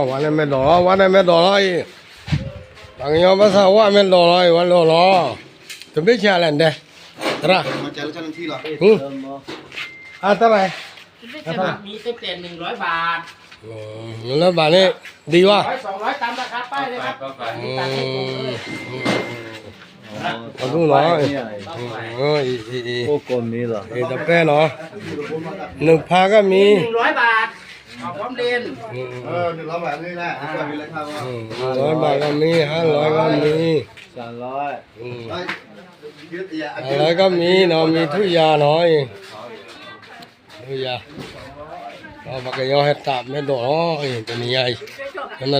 ဝါန့ၣ်မဲာ်ဒိးလီၤ, ဝါန့ၣ်မဲာ်ဒိးလီၤအံၤ, ပှၤကညီဘၣ်ဆၣ်ဝါမဲာ်ဒိးလီၤအံၤ, ဝါဒိးလီၤ, တဘ့ၣ်ဆဲးလဲၣ်ဒဲး, သရၣ်, အတရၢ်, မ့ၢ်လၢဘၣ်န့ၣ် ဒံးဝဲ, အဒူၣ်နီၤ, တပဲနီၤ, နုာ်ဖးကမံၤ, နုာ်ဖးကမံၤ, ဟါလီၤကမံၤ, ဟါလီၤကမံၤနီၤ, မံၤထူၣ်ယၤနီၤ, ထူၣ်ယၤ, ပှၤကညီဟဲတၢ်မဲာ်ဒိးလီၤအံၤ တနံၤညါအံၤ, နထံၣ်,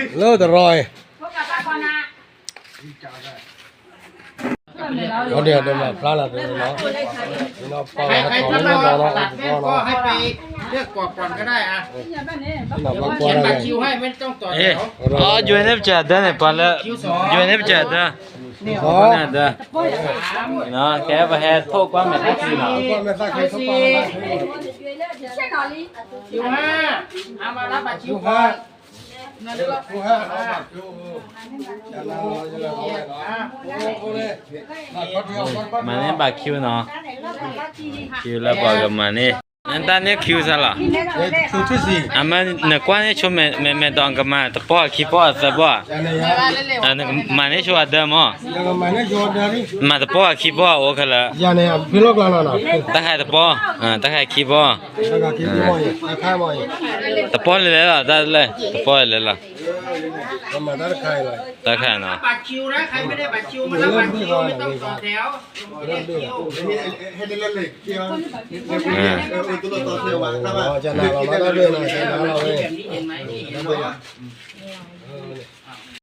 လၢတရီအံၤ အဒဲးဒိးမၤဖျါလၢတနီၤ, ပှၤဟဲထီၣ်မဲာ်ဒိးလီၤ, ပှၤကွၢ်တၢ်, ယွၤန့ၣ်ပစၢၤဒၢန့ၣ် ပှၤလၢ, ယွၤန့ၣ်ပစၢၤဒၢ, ကဲပဟဲထိၣ်ကွၢ်မဲာ်သၣ်ချံနီၤ, မၤန့ၢ်ဘၣ်ခံနီၤ, ခံလၢပှၤကမၤန့ၢ်, နတၢ်န့ၢ်ခံစၢ်လီၤ, နကွၢ်န့ၢ်ဆိမဲာ်မဲာ်ဒိးကမၤတပီၢ်ခံပီၢ်သၢပီၢ်, မၤန့ၢ်ဆိအဒၢမး, မၤတပီၢ်ခံပီၢ်အိၣ်ခဲလၢာ်, တၢ်ဟဲတပီၢ်, တၢ်ဟဲခံပီၢ်, တပီၢ်လဲၤလဲၤလီၤ, တၢ်လဲၤ, တပီၢ်လဲၤလဲၤလီၤ, တၢ်ခါနီၤ, ကနၤလီၤမၤတၢ်ဘ့ၣ်နီၤ, ကနၤလီၤဝဲ,